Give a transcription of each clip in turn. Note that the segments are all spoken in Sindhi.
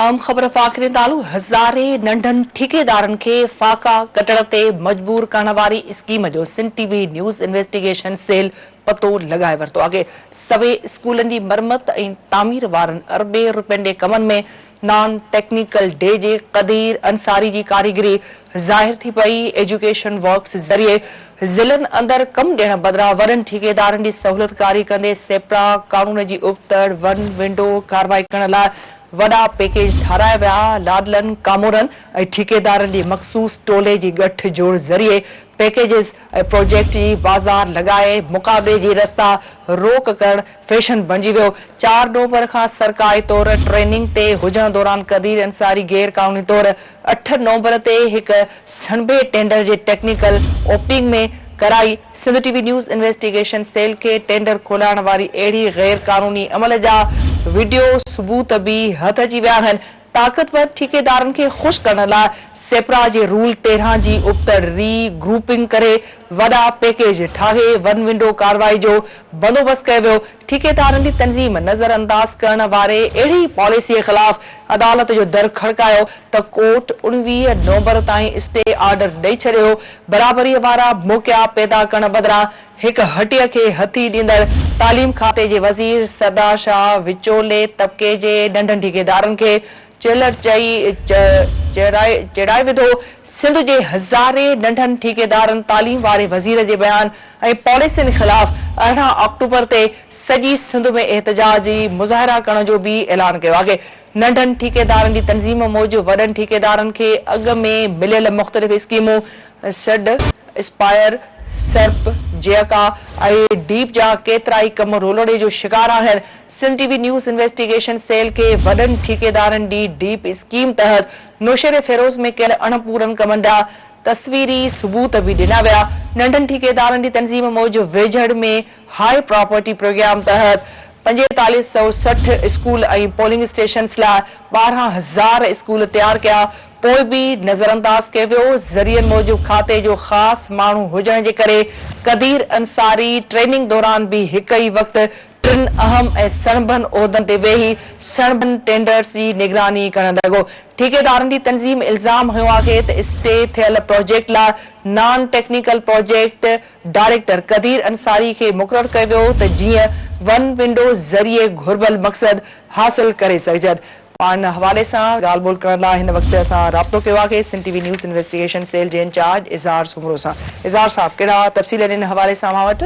اهم خبر فاقرين تعلق هزارين ننڍن ٺيڪيدارن کي فاقا ڪٽڻ تي مجبور ڪرڻ واري اسڪيم جو Sindh T V news investigation cell پتو لڳائي ورتو آهي. سوين اسڪولن جي مرمت ۽ تعمير وارن اربين روپين جي ڪمن ۾ نان ٽيڪنيڪل ڊي جي قدير انصاري جي ڪاريگري ظاهر ٿي پئي. ايجوڪيشن ورڪس ذريعي ضلعن اندر ڪم ڏيڻ بدران وڏن ٺيڪيدارن جي سهولتڪاري ڪندي سيپرا قانون جي ابتڙ ون ونڊو ڪارروائي ڪرڻ لاء وڏا پيڪيج ٺارايا ويا. لاڏلن، ڪامورن ۽ ٺيڪيدارن جي مخصوص ٽولي جي ڳٺ جوڙ ذريعي پيڪيجز ۽ پروجيڪٽ جي بازار لڳائي مقابلي جي رستا روڪ ڪرڻ فيشن بڻجي ويو. 4 نومبر کان سرڪاري طور ٽريننگ تي هجڻ دوران قدير انصاري غير قانوني طور 8 نومبر تي هڪ سڻڀي ٽينڊر جي ٽيڪنيڪل اوپننگ ۾ ڪرائي. Sindh T V news investigation cell کي ٽينڊر کولائڻ واري اهڙي غير قانوني عمل جا وڊيو ثبوت به هٿ اچي ويا آهن. طاقتور ٺيڪيدارن کي خوش ڪرڻ لاء سيپرا جي رول 13 جي ابتڙ ري گروپنگ ڪري وڏا پيڪيج ٺاهي ون ونڊو ڪارروائي جو بندوبست ڪيو ويو. ٺيڪيدارن جي تنظيم نظر انداز ڪرڻ واري اهڙي پاليسي خلاف عدالت جو در کڙڪايو ته ڪورٽ 19 نومبر تائين اسٽي آرڊر ڏئي ڇڏيو. برابري وارا موقعا پيدا ڪرڻ بدران هڪ هٽيء کي هٿي ڏيندڙ تعليم کاتي جي وزير سردار شاهه وچولي طبقي جي ننڍن ٺيڪيدارن کي چيلهه چئي چيڙائي وڌو. سنڌ جي هزارين ننڍن ٺيڪيدارن تعليم واري وزير جي بيان ۽ پاليسين خلاف 18 آڪٽوبر تي سڄي سنڌ ۾ احتجاجي مظاهرا ڪرڻ جو به اعلان ڪيو آهي. ننڍن ٺيڪيدارن جي تنظيم موجب وڏن ٺيڪيدارن کي اڳ ۾ مليل مختلف اسڪيمون سڊ، اسپائر، سرپ، جيڪا ۽ ڊيپ جا ڪيترائي ڪم رولڙي جو شڪار آهن. Sindh T V news investigation cell کي وڏن ٺيڪيدارن ڏي ڊيپ اسڪيم تحت نوشهري فيروز ۾ ڪيل اڻپورن ڪمن جا تصويري ثبوت به ڏنا ويا. ننڍن ٺيڪيدارن جي تنظيم موجب ويجهڙ ۾ هاء پراپرٽي پروگرام تحت 4560 اسڪول ۽ پولنگ اسٽيشنز لاء 12,000 اسڪول تيار ڪيا پوء به نظرانداز ڪيو ويو. ذريعن موجب کاتي جو خاص ماڻهو هجڻ جي ڪري قدير انصاري ٽريننگ دوران به هڪ ئي وقت ٽن اهم ۽ سڻڀن عهدن تي ويهي سڻڀن ٽينڊرز جي نگراني ڪرڻ لڳو. ٺيڪيدارن جي تنظيم الزام هنيو آهي ته اسٽي ٿيل پراجيڪٽ لاء non technical project director Qadeer Ansari کي مقرر ڪيو ويو ته جيئن ون ونڊو ذريعي گهربل مقصد حاصل ڪري سگهجن. پاڻ ان حوالي سان ڳالهه ٻولهه ڪرڻ لاء هن وقت اسان رابطو ڪيو آهي Sindh T V news investigation cell جي انچارج اظهار سومرو سان. اظهار صاحب ڪهڙا تفصيل آهن ان حوالي سان اوهان وٽ؟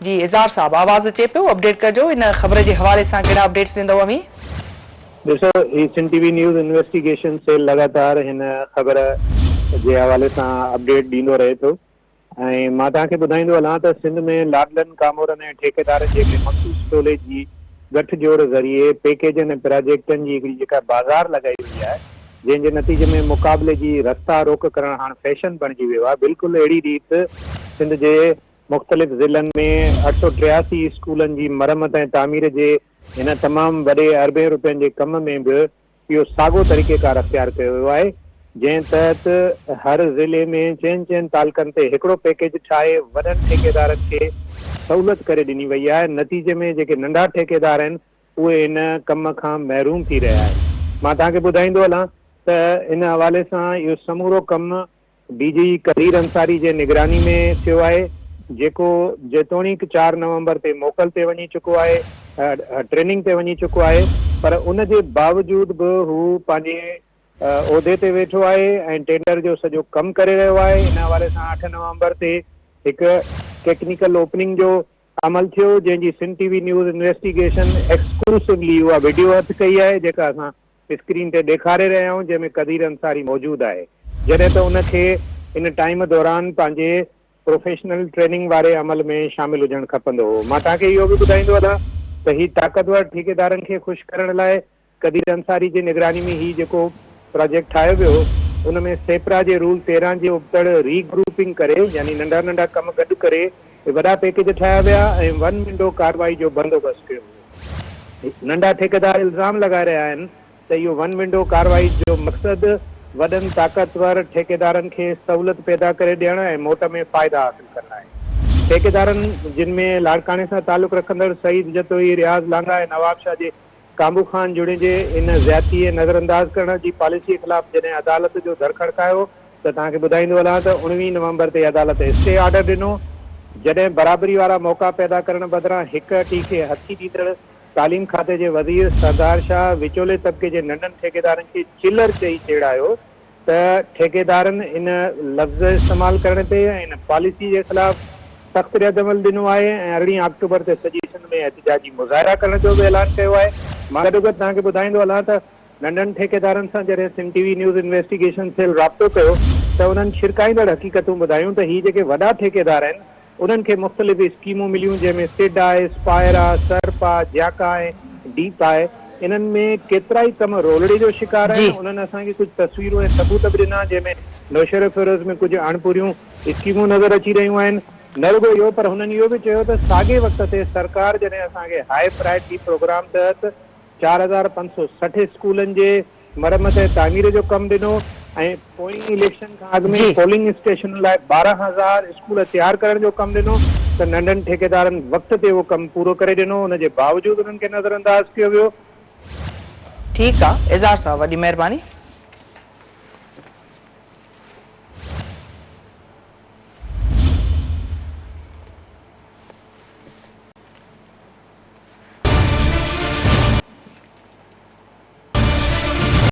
جي اظهار صاحب آواز اچي پيو اپڊيٽ ڪجو ان خبر جي حوالي سان ڪهڙا اپڊيٽس ڏيندو اوهين؟ ڏسو هي Sindh T V news investigation cell لڳاتار هن خبر جي حوالي سان اپڊيٽ ڏيندو رهي ٿو ۽ مان توهان کي ٻڌائيندو هلان ته سنڌ ۾ لاڏلن، ڪامورن ۽ ٺيڪيدارن جي هڪڙي مخصوص ٽولي جي ڳٺ جوڙ ذريعي پيڪيجن ۽ پراجيڪٽن جي هڪڙي جيڪا بازار لڳائي وئي آهي جنهن جي نتيجي ۾ مقابلي جي رستا روڪ ڪرڻ هاڻ فيشن بڻجي ويو آهي بلڪل اهڙي ريت سنڌ جي مختلف ضلعن ۾ 883 اسڪولن جي مرمت ۽ تعمير جي هن تمام وڏي اربين روپين جي ڪم ۾ به اهو ساڳو طريقيڪار اختيار ڪيو ويو آهي، جنهن تحت هر ضلعي ۾ چئن چئن تعلقن تي هڪڙو پيڪيج ٺاهي وڏن ٺيڪيدارن کي سهولت ڪري ڏني وئي آهي، نتيجي ۾ جيڪي ننڍا ٺيڪيدار آهن اهي ان ڪم کان محروم ٿي رهيا آهن. مان توهان کي ٻڌائيندو هلان ته ان حوالي سان اهو سمورو ڪم ڊي جي قدير انصاري جي نگراني ۾ ٿيو آهي، جيڪو جيتوڻيڪ 4 نومبر تي موڪل تي وڃي چڪو آهي، ٽريننگ تي وڃي چڪو آهي، پر ان جي باوجود به هو پنهنجي عهدي تي ويٺو آهي ۽ ٽينڊر جو سڄو ڪم ڪري رهيو آهي. ان حوالي سان 8 نومبر تي هڪ ٽيڪنيڪل اوپننگ جو عمل ٿيو، جنهن جي Sindh T V news investigation exclusively اها وڊيو هٿ ڪئي آهي، جيڪا اسان اسڪرين تي ڏيکاري رهيا آهيون جنهن ۾ قدير انصاري موجود آهي جڏهن ته ان کي ان ٽائيم دوران پنهنجي پروفيشنل ٽريننگ واري عمل ۾ شامل هجڻ کپندو هو. مان توهان کي اهو به ٻڌائيندو هلان ته هي طاقتور ٺيڪيدارن کي خوش ڪرڻ لاء قدير انصاري جي نگراني ۾ هي جيڪو پراجيڪٽ ٺاهيو ويو هو ان ۾ سيپرا جي رول 13 جي ابتڙ ري گروپنگ ڪري يعني ننڍا ننڍا ڪم گڏ ڪري وڏا پيڪيج ٺاهيا ويا ۽ ون ونڊو ڪارروائي جو بندوبست ڪيو ويو. ننڍا ٺيڪيدار الزام لڳائي رهيا آهن ته اهو ون ونڊو ڪارروائي جو مقصد وڏن طاقتور ٺيڪيدارن کي سهولت پيدا ڪري ڏيڻ ۽ موٽ ۾ فائدا حاصل ڪرڻ آهي. ٺيڪيدارن جن ۾ لاڙڪاڻي سان تعلق رکندڙ سعيد جتوئي، رياض لانگاهه ۽ نوابشاهه جي ڪامبو خان جوڻيجي ان زيادتي ۽ نظرانداز ڪرڻ جي پاليسي خلاف جڏهن عدالت جو در کڙڪايو ته توهان کي ٻڌائيندو هلان ته 19 نومبر تي عدالت اسٽي آرڊر ڏنو جڏهن برابري وارا موقعا پيدا ڪرڻ بدران هڪ اٽي کي هٿي ڏيندڙ تعليم کاتي جي وزير سردار شاهه وچولي طبقي جي ننڍن ٺيڪيدارن کي چلر چئي چيڙايو ته ٺيڪيدارن ان لفظ استعمال ڪرڻ تي ۽ ان پاليسي جي خلاف سخت ردعمل ڏنو آهي ۽ ارڙهين آڪٽوبر تي سڄي سنڌ ۾ احتجاجي مظاهرا ڪرڻ جو به اعلان ڪيو آهي. مان گڏوگڏ توهان کي ٻڌائيندو هلان ته ننڍن ٺيڪيدارن سان جڏهن Sindh T V news investigation cell رابطو ڪيو ته انهن ڇرڪائيندڙ حقيقتون ٻڌايون ته هي جيڪي وڏا ٺيڪيدار آهن انهن کي مختلف اسڪيمون مليون جنهن ۾ سڊ آهي، اسپائر آ، سرپ آ، جياڪا ۽ ڊيپ آهي. انهن ۾ ڪيترائي ڪم رولڙي جو شڪار آهن. انهن اسان کي ڪجهه تصويرون ۽ ثبوت به ڏنا جنهن ۾ نوشهروفيروز ۾ ڪجهه اڻپوريون اسڪيمون نظر اچي رهيون آهن. نه رڳو اهو پر هنن اهو به چيو ته ساڳئي وقت تي سرڪار جڏهن اسان کي هاء پرائرٽي پروگرام تحت 4560 اسڪولن جي مرمت ۽ تعمير جو ڪم ڏنو ۽ پوئين اليڪشن کان اڳ ۾ پولنگ اسٽيشنن لاء 12,000 اسڪول تيار ڪرڻ جو ڪم ڏنو ته ننڍن ٺيڪيدارن وقت تي اهو ڪم پورو ڪري ڏنو ان جي باوجود انهن کي نظرانداز ڪيو ويو. ٺيڪ آ اظهار صاحب وڏي مهرباني.